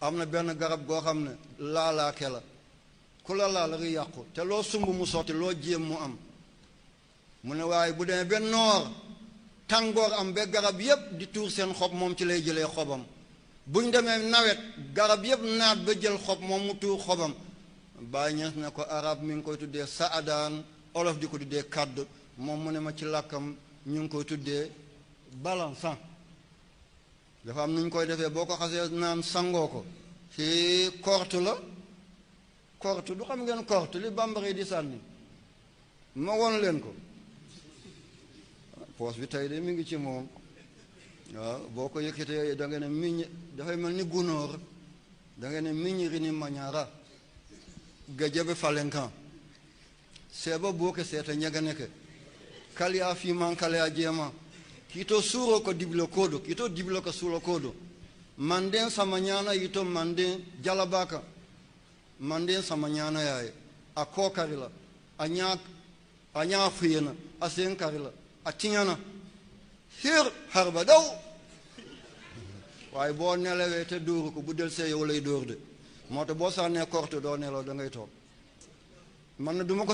am na benn garab goo xam ne laalaake la ku la laal rek yàqu te loo sumb mu sotti loo jéem mu am mu ne waaye bu demee benn noor tàngoor am ba garab yépp di tuur seen xob moom ci lay jëlee xobam buñ demee nawet garab yépp naat ba jël xob moom mu tuur xobam Baay Ñas ne ko arab mi ngi koy tuddee saadaan olof di ko tuddee kàdd moom mu ne ma ci làkkam ñu ngi koy tuddee balançant dafa am nu ñu koy defee boo ko xasee naan sangoo ko ci korte la korte du xam ngeen korte li bambara yi di sànni ma won leen ko poos bi tey de mi ngi ci moom waaw boo ko yëkkatee da nga ne miñ dafay mel ni gunóor da nga ne miñiri ni mañara gajabe falenkan seeba boke seeta ñaganeke kaliya fiman kaliya jeema kito suuro ko diblo kodo kito diblo ko suulo kodo manden sama ñaana yito manden jalabaka manden sama ñaana yaye a kokari la a ñaa fuyena a senkari la a tiñana hir harba daw waaye boo nelawee te dóoru ko bu del see yow lay dóor de moo tax boo sànnee korte doo nelaw da ngay toog man na duma ko